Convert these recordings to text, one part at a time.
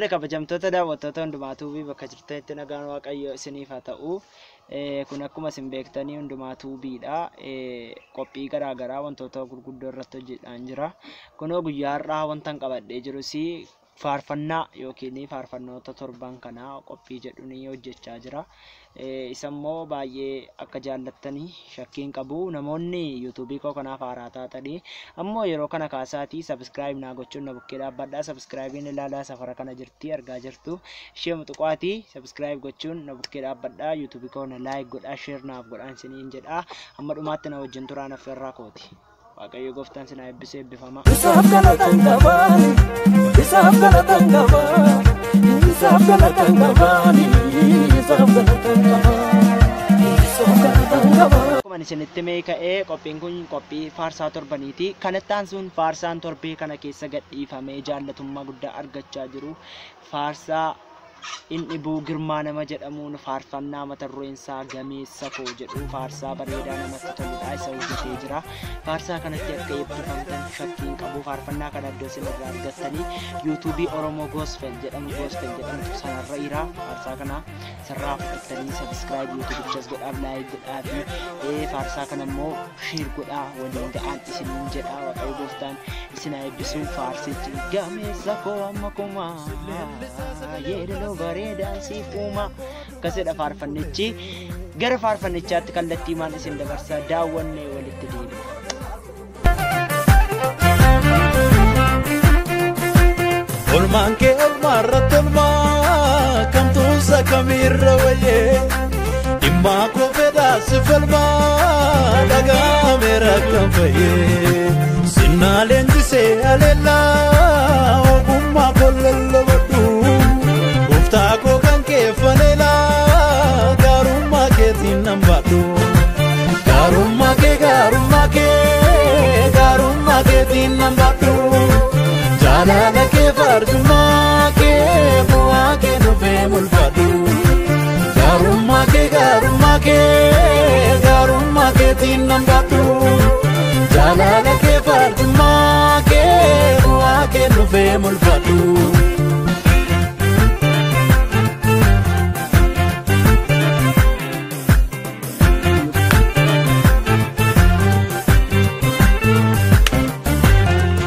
Tole kabajamtoota daawwattoota Hundumaa Tuubii bakka jirtanitti nagaan Waaqayyoo isiniif haa ta'u. Kun akkuma isin beektanii Hundumaa Tuubiidha. Qophii garaa garaa wantoota gurguddoo irratti hojjedhaan jira. Kunoo guyyaa har'aa wanta qabadhee jirus faarfannaa yookiin faarfannoota torban kanaa qophii jedhu ni hojjechaa jira. Isa immoo baay'ee akka jaallattanii shakkiin qabu. Namoonni yuutuubii koo kanaaf haaraa taatanii ammoo yeroo kana kaasaatii subscribe naa gochuun na bukkee dhaabbadhaa. Subscribein ilaalaa safara kana jirti argaa jirtu. Ishee mutuqaatii subscribe gochuun na bukkee dhaabbadhaa. Yuutuubii koo na like godhaa, share naaf godhaa isiniin jedhaa. Amma dhumaatti na wajjin turaan affeerraa kooti. Waaqayyo gooftaan sinaa eebbisee eebbifama. Isaaf galatan qabaani, isaaf galatan qabaani, isaaf galatan qabaani, isaaf galatan qabaani, isaaf galatan qabaani. Akkuma isinitti mee ka'ee qophiin kun qophii faarsaa torbaniiti. Kanatti aansuun faarsaan torbee kana keessa gadhiifamee jaallatummaa guddaa argachaa jiru. Faarsaa inni buu Girmaa nama jedhamuun faarfannaa mata dureen isaa Gameessa koo jedhu faarsaa bareedaa namatti toludha. Isa hojjetee jira. Faarsaa kanatti akka eebbifamtan shakkiin qabu. Faarfannaa kana iddoo isin irraa argattanii yuutuubii Oromoo Gospel jedhamu Gospel jedhamutu sanarra jira. Faarsaa kana sirraa fudhattanii subscribe yuutuubichas godhaaf, like godhaa fi faarsaa kana immoo share godhaa waliin ga'aan isiniin jedha. Waaqayyo gooftaan isin haa eebbisu. Faarsichi gameessa koo amma kumaa yeedaloo bareedaan siif uuma akkasidha faarfannichi. Gara faarfannichaatti kallattii maal isin dabarsaa daawwannee walitti deebina. Olmaan kee olmaa irratti olmaa kamtuunsa kamirra wayyee dhimmaa koo fedhaa si falmaa dhagaameera kan fayyee sinnaa leenjisee aleellaa ogummaa koo lallabadhu gooftaa koo kan kee faneelaa gaarummaa keetiin nan baadhu gaarummaa kee gaarummaa kee gaarummaa keetiin nan baadhu. Jaalala kee farjummaa kee bu'aa kee dhufee mul'atu. Gaarummaa kee gaarummaa kee gaarummaa keetiin nan baadhu. Jaalala kee farjummaa kee bu'aa kee dhufee mul'atu.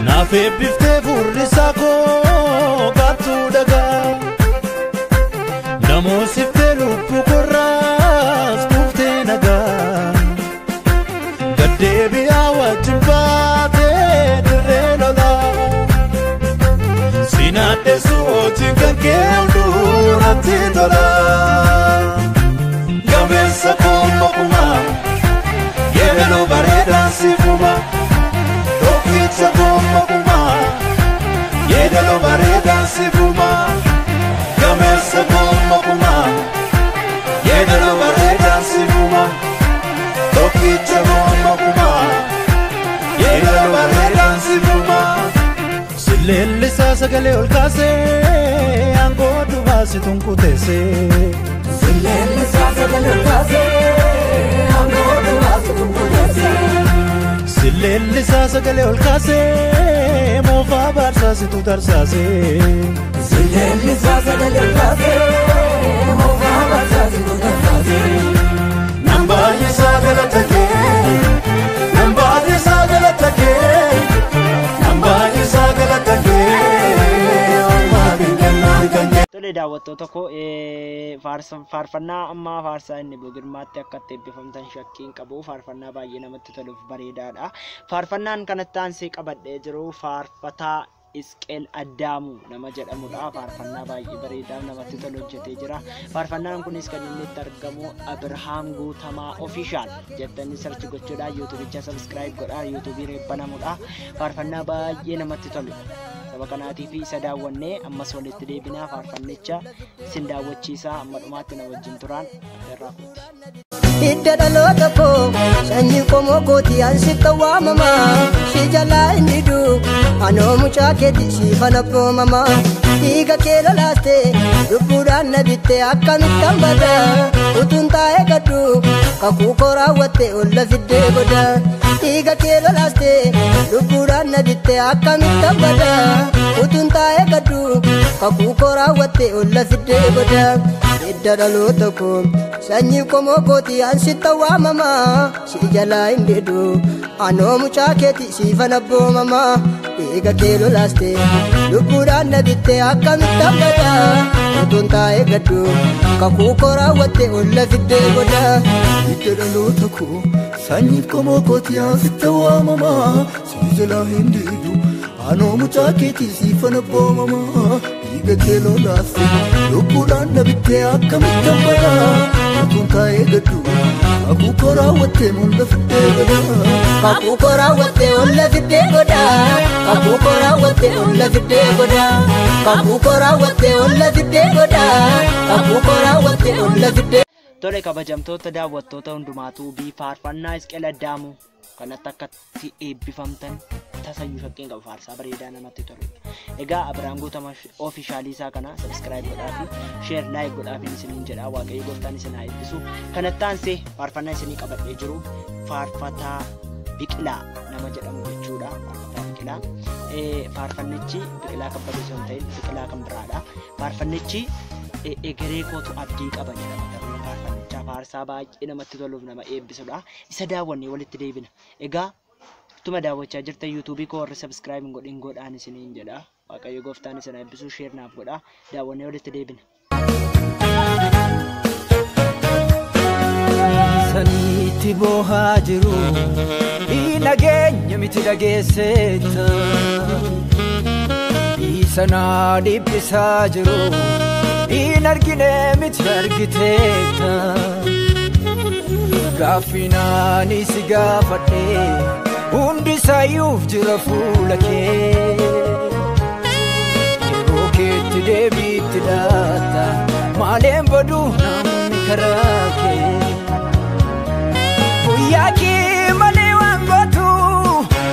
Naaf eebbiftee furrisaa koo baattuu dhagaa. Namoosiftee lubbuu korraas kuuftee nagaa. Gaddeebi'aa wajjin baatee dirree lolaa. Sinaaddeessu hojiin kan kee hunduu natti tola. Gameessa koo mokumaa yeeloo bareedaan siifuma. Tokkicha koo mokumaa yeeloo bareedaan siifuma. Gameessa koo mokumaa yeeloo bareedaan siifuma. Tokkicha koo mokumaa yeeloo bareedaan siifuma. Silleellisaa sagalee ol kaasee aangoo dubaasituun kuteessee. Silleellisaa sagalee ol kaasee aangoo dubaasituun kuteessee. Silleellisaa sagalee ol kaasee moofaa baarsaasitu tarsaasee. Silleellisaa sagalee ol kaasee moofaa baarsaasitu tarsaasee. Nan baay'isaa galata kee, nan baay'isaa galata kee, nan baay'isaa galata kee, oolmaa kennaan kan kee. Tole daawwattoota koo faarfannaa ammaa faarsaa inni buu Girmaatti akka itti eebbifamtan shakkiin qabu. Faarfannaa baay'ee namatti toluuf bareedaadha. Faarfannaan kanatti aansee qabadhee jiru faarfataa Isqeel Addaamuu nama jedhamudha. Faarfannaa baay'ee bareedaa namatti tolu hojjetee jira. Faarfannaan kunis kan inni itti argamu Abrahaam Guutamaa Official jettanii search gochuudhaan yuutuubicha subscribe godhaa yuutuubii reebbanamudha. Faarfannaa baay'ee namatti toludha. Saba kanaatiif isa daawwannee ammas walitti deebinaa faarfannicha isin daawwachiisaa amma dhumaatti na wajjin turaan affeerraa kooti. Hidda dhaloota koo sanyii qomoo kooti ansitti waamama si jalaa inni duu anoo mucaa keeti siifan abboomama dhiiga kee lolaaste lubbuudhaan na bitte akkamittan bada utuun taa'ee gaddu kakuu koo raawwatte olla fiddee goda. Dhiiga kee lolaaste lubbuudhaan na bitte akkamitti bada utuun taa'ee gaddu kakuu koo raawwatte olla fiddee goda. Hidda dhaloota koo sanyii qomoo kooti ansitta waamama si jalaa hin dheedu anoo mucaa keeti siifan abboomama. Dhiiga kee lolaaste lubbuudhaan na bitte akkamitti bada utuun taa'ee gaddu kakuu koo raawwatte olla fiddee goda. Hidda dhaloota koo sanyii qomoo kooti ansitta waamama si jalaa hin dheedu anoo mucaa keeti siifan abboomama. Dhiiga kee lolaaste lubbuudhaan na bitte akkamitti bada utuun taa'ee gaddu kakuu koo raawwatte olla fiddee goda. Kakuu koo raawwatte olla fiddee goda. Kakuu koo raawwatte olla fiddee goda. Kakuu koo raawwatte olla fiddee goda. Kakuu koo raawwatte olla fiddee. Tole kabajamtoota daawwattoota hundumaatuu bii faarfannaa Isqeel Addaamuu kanatti akkatti eebbifamtan tasayyuu shakkiin qabu faarsaa bareedaa namatti toludha. Egaa Abiraan Guutamaa oofishaalii isaa kana subscribe godhaa fi share like godhaa fi isiniin jedha. Waaqayyo gooftaan isin haa eebbisu. Kanatti aansee faarfannaa isinii qabadhee jiru faarfataa Biqilaa nama jedhamu jechuudha. Faarfataa Biqilaa. Faarfannichi Biqilaa Kabbadee osoo hin ta'in Biqilaa kan biraadha. Faarfannichi egeree kootu abdii qaba jedhama. Faarfannichaa faarsaa baay'ee namatti toluuf nama eebbisudha. Isa daawwannee walitti deebina. Egaa utuma daawwachaa jirtan yuutuubii koo warri subscribe hin godhin godhaan isiniin jedha. Waaqayyo gooftaan isin eebbisuu share naaf godhaa. Daawwannee walitti deebina. Saniitti boohaa jiru nageenya miti dhageesseetta. Dhiisanaa dhiphisaa jiru hin argine miti argiteetta. Gaaffinaan si gaafadhe hundi isaayyuuf jira fuula kee. Yeroo keetti deebiitti laata maaleen baduu namni karaa kee. Guyyaa kee malee waan gootu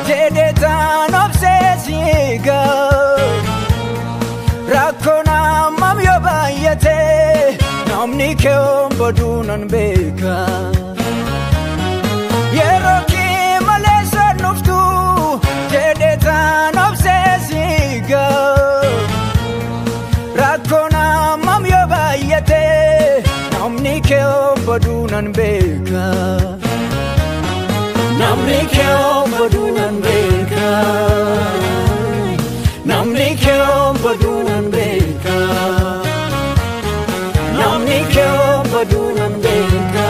jedhee taan obsee si eega. Rakkoon hammam yoo baay'ate namni kee baduu nan beeka. Yeroo kee malee sannuftu jedhee taan obsee si eega. Rakkoon hammam yoo baay'ate namni kee baduu nan beeka. Namni kee baduu nan beeka. Namni kee baduu nan beeka. Namni kee baduu nan beeka.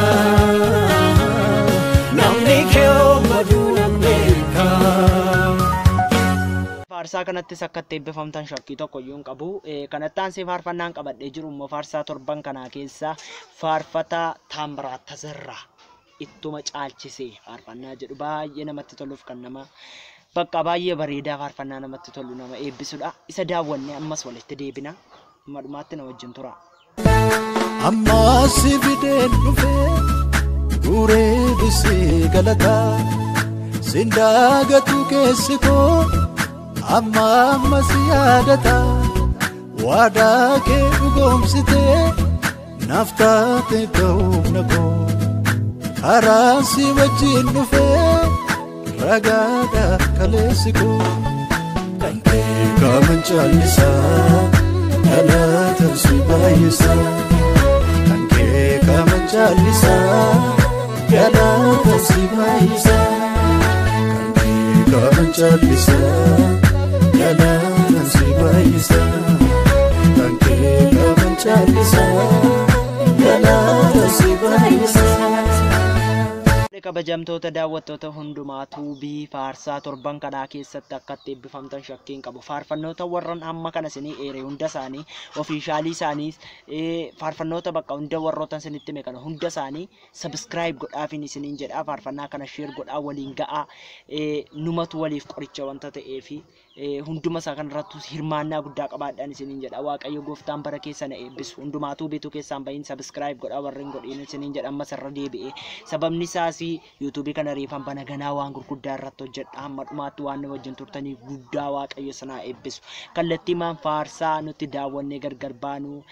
Namni kee baduu nan beeka. Faarsaa kanattis akka itti eebbifamtan shakkii tokko iyyuu hin qabu. Kanatti aansee faarfannaan qabadhee jiru immoo faarsaa torban kanaa keessa faarfataa Taamiraat Tazarraa ittuma caalchisee faarfannaa jedhu baay'ee namatti toluuf kan nama bakka baay'ee bareedaa faarfannaa namatti tolu nama eebbisudha. Isa daawwannee ammas walitti deebina. Amma dhumaatti na wajjin tura. Ammaa si fideen dhufee guuree bisii galataa sindaagatu keessi koo amma amma si yaadata waadaa kee dhugoomsitee naaf taate ta'uuf koo karaa si wajjin dhufee ragaadha kaleessi koo kan kee kaaman caallisaa galatan si baay'isaa kan kee kaaman caallisaa galatan si baay'isaa kan kee kaaman caallisaa galatan si baay'isaa kan kee kaaman caallisaa galatan si baay'isaa. Kabajamtoota daawwattoota hundumaatuu bii faarsaa torban kanaa keessatti akka itti eebbifamtan shakkii hin qabu. Faarfannoota warran amma kana isinii eere hunda isaanii ofiishaalii isaanii faarfannoota bakka hunda warroota isinitti hime kana hunda isaanii subscribe godhaafiin isiniin jedha. Faarfannaa kana share godhaa waliin ga'aa numatu waliif qoricha wanta ta'eefi hunduma isaa kanarrattu hirmaannaa guddaa qabaadhaan isiniin jedha. Waaqayyo gooftaan bara keessa na eebbisu. Hundumaatuu bituu keessaan bahin subscribe godhaa warreen godhiin isiniin jedha. Ammas irra deebi'ee sababni isaas yuutuubii kana reefan bana ganaa waan gurguddaa irratti hojjedha. Hamma dhumaatti waan nu wajjin turtaniif guddaa Waaqayyo sanaa eebbisu. Kallattii maan faarsaa nuti daawwannee gargar baanu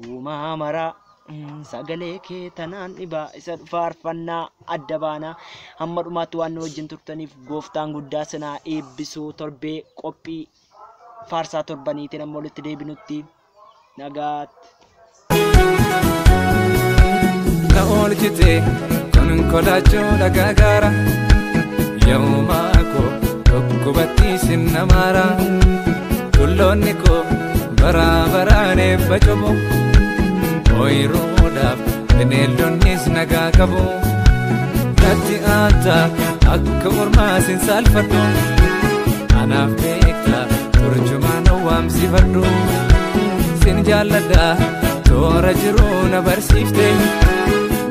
uumaa mara Sagalee kee tanaan dhibaa isa faarfannaa adda baanaa. Hamma dhumaatti waan nu wajjin turtaniif gooftaan guddaa sinaa eebbisuu. Torbee qophii faarsaa torbaniitiin amma walitti deebinutti nagaatti. Na oolchite konkolaachuu dhagaa gaara yoomaa koo dhukkubatti sinna maara tulloonni koo baraa baraan eebba cubu ooyiruudhaaf bineeldonnis nagaa qabu natti aanta akka ormaa sin saalfadhu anaaf beekta turjumaan waamsifadhu sin jaalladha toora jiruu na barsiifte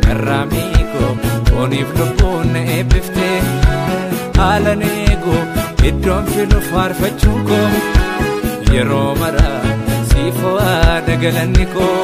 garraamii koo fooniif lubbuun na eebbifte haalan eeguu iddoon filu faarfachuun koo yeroo mara siif ho'aa dagalanni koo.